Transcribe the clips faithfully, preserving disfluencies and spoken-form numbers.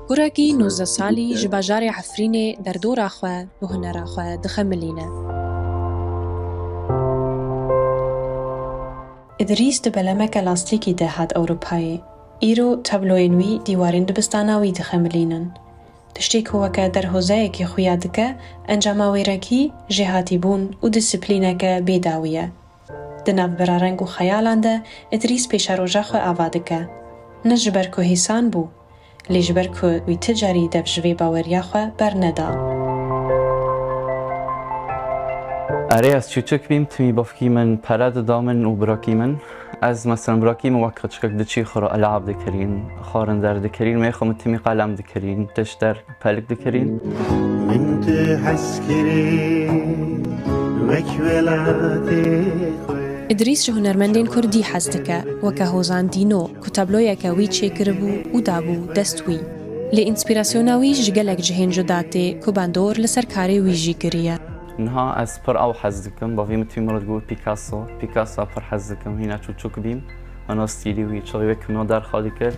Kurekî nozdeh salî ji bajarê Efrînê derdora xwe bi hunera xwe dixemilîne. Îdrîs di belemeke lastîkî de hat Ewropayê. Îro tabloyên wî dîwarên dibistana wî dixemilînin. Tiştê ku weke derhozeyekê xuya dike, encama wêrekî, jêhatîbûn û disiplîneke bêdawî ye. Di navbera reng û xeyalan de Îdrîs pêşeroja xwe ava dike. Ne ji ber ku hêsan bû, lê ji ber ku wî ti carî dev ji vê baweriya xwe berneda. Erê, ez çûçik bîm, timî bavkî min pere dida min û birakî min. Ez, meselen, birakî min wek qiçkik diçî xwe re elab dikirîn, xwarin derdikirîn, mê xwe min timî qelem dikirîn, tişt der pelik dikirîn. Min tu hez kirî wek welatê xwe. Îdrîs ji hunermendên kurdî hez dike, weke Hozan Dîno, ku tabloyeke wî çêkiribû û dabû dest wî. Lê înspîrasyona wî ji gelek cihên cuda tê, ku bandor li ser karê wî jî kiriye. Niha ez pir ew hez dikim, bavê min tî min re digot Picasso. Picasso pir hez dikim, hîna çûçik bîm. Hina stîlî wî, çaxê wê kimya derxa dikir,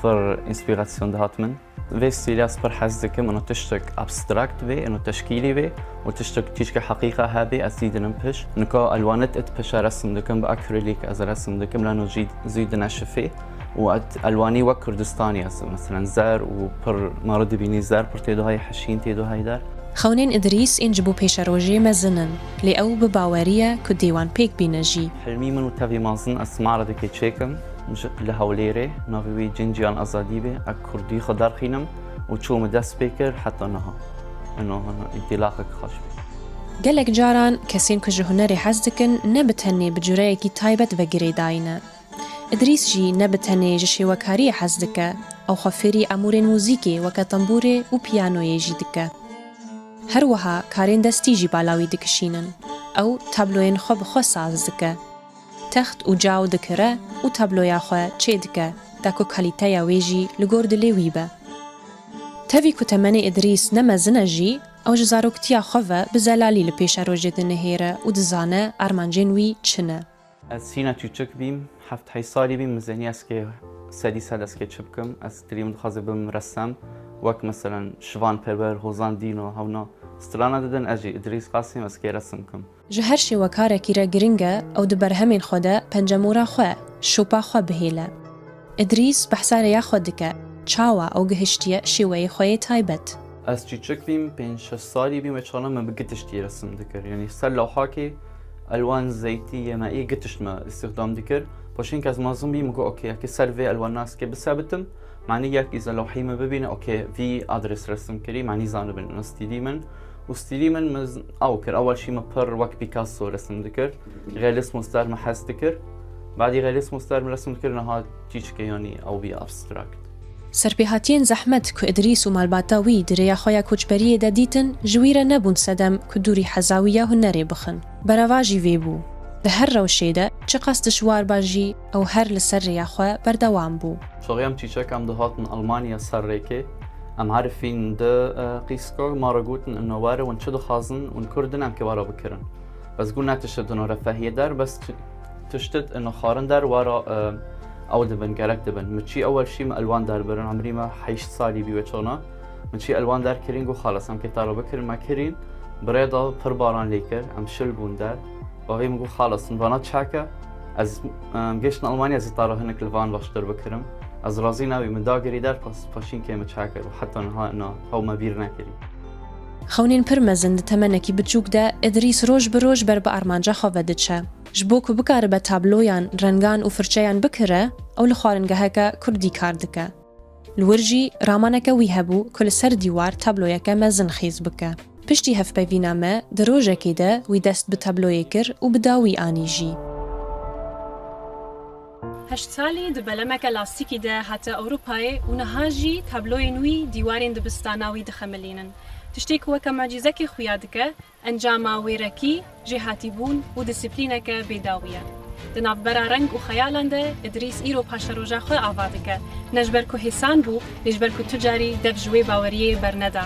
pir înspîrasyon dihat min. Vê stîlê ez pir hez dikim, ino tiştek abstrakt bê, ino teşkîlî bê û tiştek tîşke heqîqe hebê, ez zî dinim piş. Nika elwanit it pişe resim dikim, bi akrîlîk ez resim dikim, lano jî zî dineşifê û et elwanî wek Kurdistanî ez, meselen, zer û pir mara dibînî zer, pir tê de hayê heşîn, tê de hayê der. Xewnên Îdrîs ên ji bo pêşerojê mezin in, lê ew bi bawerî ye ku dê wan pêk bîne jî. Hilmî min û tevî mezin ez maredekê çêkim. Ji, li Hewlêrê, navê wî Cinciyan Azadî bê, ez kurdî xwe derxînim û çû min dest pê kir heta niha. Ino hina întilaqek xweş bê. Gelek caran kesên ku ji hunerê hez dikin, ne bi tenê bi cureyekî taybet ve girêdayî ne. Îdrîs jî ne bi tenê ji şêwekariyê hez dike, ew xwe fêrî emûrên muzîkê weke tembûrê û piyanoyê jî dike. Her wiha karên destî jî bala wî dikişînin. Ew tabloyên xwe bi xwe saz dike. Text û caw dikire û tabloya xwe çêdike, da ku kalîteya wê jî li gor dilê wî be. Tevî ku temenê Îdrîs ne mezin e jî, ew ji zaroktiya xwe ve bi zelalî li pêşerojê dinihêre û dizane armancên wî çi ne. Ez hîna çûçik bîm, heft heyş salî bîm, mizenî ez kê sedî sed ez kê çi bikim. Ez dilî min dixwaze bim resem, wek meselen Şivan Perwer, Hozan Dîno, hewna strana didin, ez jî Îdrîs Qasîm ez kê resim kim. Ji her şêwekarekî re giring e ew di berhemên xwe de pencemora xwe, şopa xwe bihêle. Îdrîs behsa rêya xwe dike, çawa ew gihiştiye şêweyê xwe yê taybet. Ez çîçik bîm, pênc şeş salî bîm, wê çaxana me bi gitiştî resim dikir. Yanî ser lawhakê elwan zeytî, yemeî gitiş me îstîxdam dikir. Paşên ke ez mezin bîm, min got, okey, eke ser vê elwan naskê bisebitim, manî yek îze lawhî me bibîne, okey, vî adres resim kirî, manî zanibin, ino stîlî min. Û stîlî min, min z-, ew kir. Ewel şî min pir wek Picasso resim dikir. Realismus der min hez dikir. Badî realismus der min resim dikir, niha çîçikê yanî ew bî abstrakt. Serpêhatiyên zehmet ku Îdrîs û malbata wî di rêya xwe ya koçberiyê de dîtin, ji wî re nebûn sedem ku dûrî heza wî ya hunerê bixin. Berevajî vê bû. Di her rewşê de, çiqas dijwar ba jî, ew her li ser rêya xwe berdewam bû. Çaxê em çîçek em dihatin Almanya ser rêkê. Em herifîn di, e, qîska, ma re gotin, ino were, hûn çi dixwazin, hûn Kurd in, em kê we re bikirin. Bes got, ne tişt dino refehiyê der, bes ti-, tişt ino xwarin der, we re, e, ew dibin, gerek dibin. Min çî ewel şî min elwan derbirin, emrî me heşt salî bî wê çaxana. Min çî elwan derkirîn, got, xalas, em kê te re bikirin, me kirîn. Bi rê de pir baran lê kir, em şil bûn der. Bavê min got, xalas, min vana çek e. Ez, em, gêştin Almanya, ez ê te re hinek li van baştir bikirim. Ez razî nebî, min dagirî der, pas-, paşîn kê min çek kir û heta niha ina hew me bîr nekirî. Xewnên pir mezin di temenekî biçûk de Îdrîs roj bi roj ber bi armanca xwe ve diçe. Ji bo ku bikaribe tabloyan, rengan û firçeyan bikire, ew li xwaringeheke kurdî kar dike. Li wir jî ramaneke wî hebû ku li ser dîwar tabloyeke mezin xêz bike. Piştî hevpeyvîna me, di rojekê de wî dest bi tabloyê kir û bi dawî anî jî. Heşt salî di belemeke lastîkî de hate Ewropayê û niha jî tabloyên wî dîwarên dibistana wî dixemilînin. Tiştê ku weke mucîzekê xuya dike, encama wêrekî, jêhatîbûn û disiplîneke bêdawî ye. Di navbera reng û xeyalan de Îdrîs îro paşeroja xwe ava dike. Ne ji ber ku hêsan bû, lê ji ber ku tu carî dev ji wê baweriyê berneda.